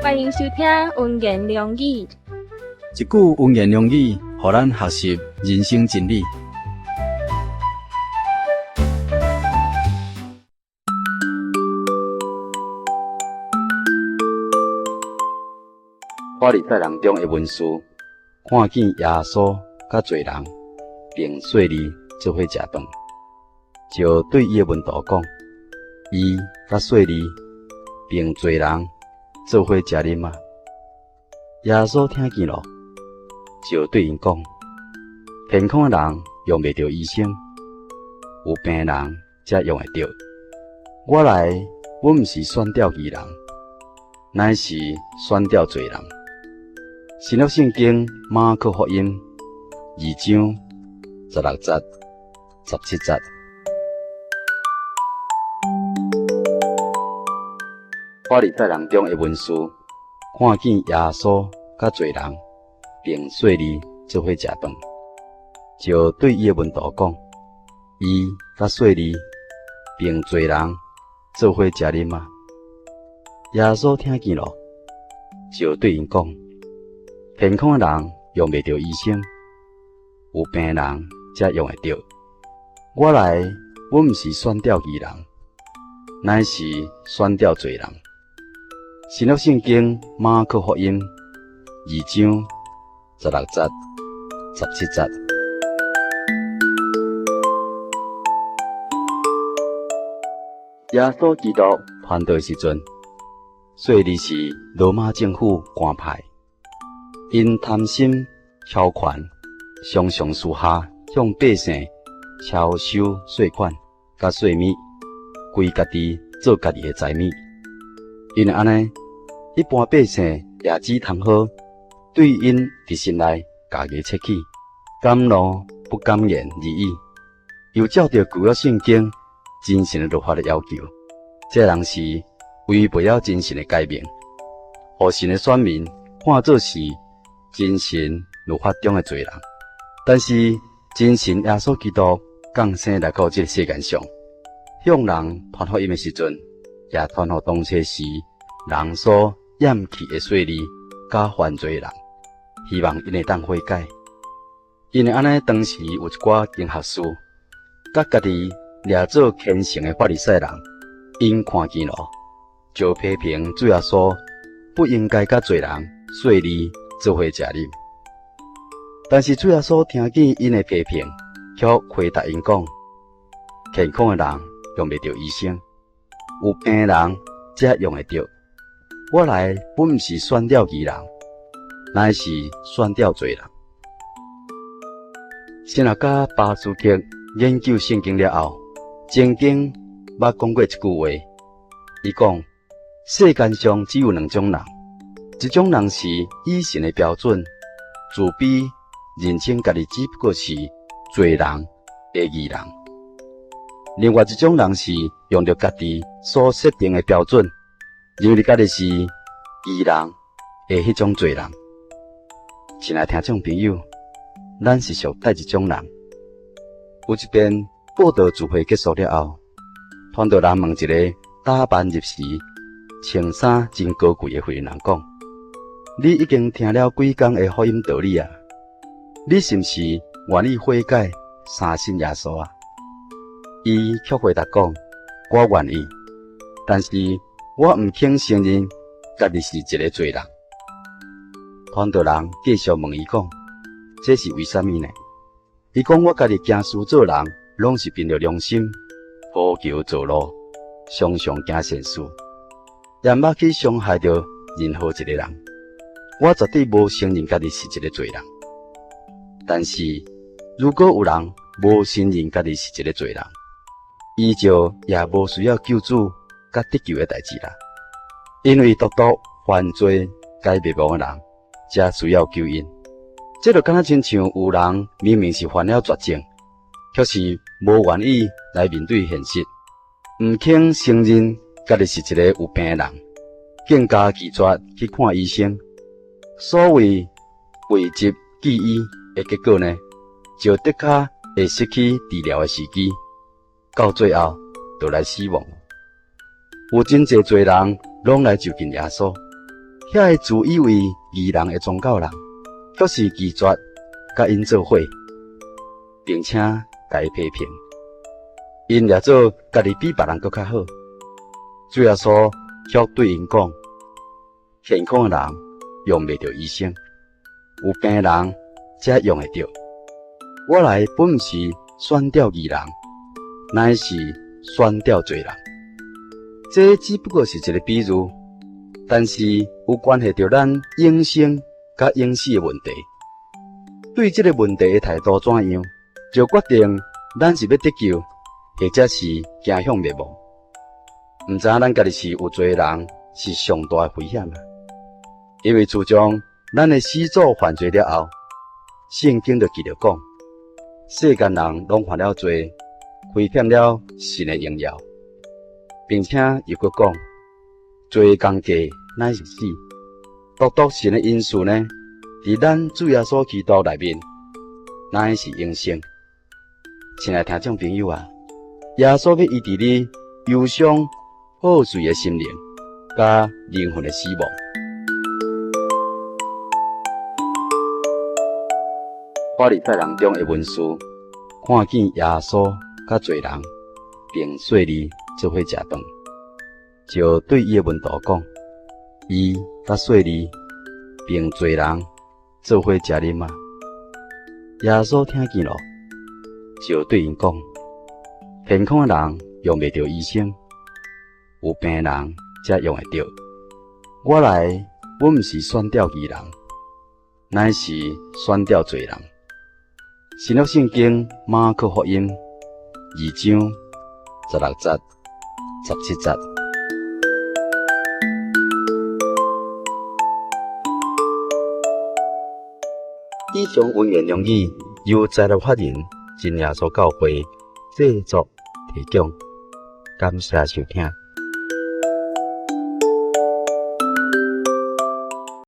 歡迎收聽溫言良語。一句溫言良語，予咱學習人生真理。法利賽人中的文士看見耶穌佮罪人並稅吏做伙食飯，就對伊的門徒講：伊佮稅吏並罪人做伙食啉嗎？耶穌聽見了，就對𪜶講：健康的人用袂著醫生，有病的人才用會著。我來，本毋是選召義人，乃是選召罪人。新約聖經馬可福音2章16節、17節。法利賽人中的文士看見耶穌佮罪人並稅吏做伙食飯，就對伊的門徒講：伊佮稅吏並罪人做伙食啉嗎？耶穌聽見了，就對𪜶講：健康的人用袂著醫生，有病的人才用會著。我來，本毋是選召義人，乃是選召罪人。新約聖經馬可福音2章16節、17節。耶穌基督傳道的時陣，稅吏是羅馬政府官派，𪜶貪心挾權，常常私下向百姓超收稅款佮稅物，歸家己做家己的財物。因為按呢，一般百姓也只通好對𪜶佇心內家己切齒，敢怒不敢言而已。又照著舊約聖經真神的律法的要求，這人是違背了真神的誡命，予神的選民看做是真神律法中的罪人。但是真神耶穌基督降生來到這個世間上，向人傳福音的時陣，也傳予當初時人所厭棄的稅吏佮犯罪人，希望𪜶會當悔改。因為按呢，當時有一寡經學士，佮家己掠做虔誠的法利賽人，𪜶看見了，就批評主耶穌不應該佮罪人、稅吏做伙食啉。但是主耶穌聽見𪜶的批評，卻回答𪜶講：健康的人用袂著醫生，有病的人才用會著。我來本毋是選召義人，乃是選召罪人。神學家巴斯克研究聖經了後，曾經捌講過一句話，伊講：世間上只有兩種人，一種人是以神的標準，自卑認清家己只不過是罪人的義人；另外一種人是用著家己所設定的標準，認為家己是義人的彼種罪人。親愛聽眾朋友，咱是屬佗一種人？有一遍報道聚會結束了後，傳道人問一个打扮入時、穿衫真高貴的婦人講：你已經聽了幾工的福音道理啊？你是毋是願意悔改，相信耶穌啊？伊卻回答講：我願意，但是我毋肯承認家己是一个罪人。傳道人繼續問伊講：這是為啥物呢？伊講：我家己行事做人，攏是憑著良心，投橋造路，常常行善事，也毋捌去傷害著任何一个人。我絕對無承認家己是一个罪人。但是，如果有人無承認家己是一个罪人，伊就也無需要救主佮得救的代誌啦。因為獨獨犯罪該滅亡的人，才需要救恩。這就敢若親像有人明明是患了絕症，卻是無願意來面對現實，毋肯承認家己是一個有病的人，更加拒絕去看醫生。所謂諱疾忌醫的結果呢，就的確會失去治療的時機，到最後就來死亡。有真濟罪人攏來就近耶穌，遐个自以為義人的宗教人，卻是拒絕佮𪜶做伙，並且共伊批評。𪜶掠做家己比別人閣較好。主耶穌卻對𪜶講：健康的人用袂著醫生，有病的人才用會著。我來本毋是選召義人，乃是選召罪人。這只不過是一個比喻，但是有關係著咱永生佮永死的問題。對這個問題的態度怎樣，就決定咱是欲得救，或者是走向滅亡。毋知影咱家己是有罪的人，是上大的危險啊！因為自從咱的始祖犯罪了後，聖經就記著講，世間人攏犯了罪，虧欠了神的榮耀，並且又閣講，罪的工價乃是死。獨獨神的恩賜呢，佇咱主耶穌基督內面，乃是永生。親愛聽眾朋友啊，耶穌欲醫治你憂傷破碎的心靈，佮靈魂的死亡。法利賽人中的文士看見耶穌佮罪人並稅吏做伙食飯，就對伊的門徒講：伊佮稅吏並罪人做伙食啉嗎？耶穌聽見了，就對𪜶講：健康的人用袂著醫生，有病的人才用會著。我來，本毋是選召義人，乃是選召罪人。新約聖經馬可福音2章16節、17節。以上溫言良語由財團法人真耶穌教會製作提供，感謝收聽。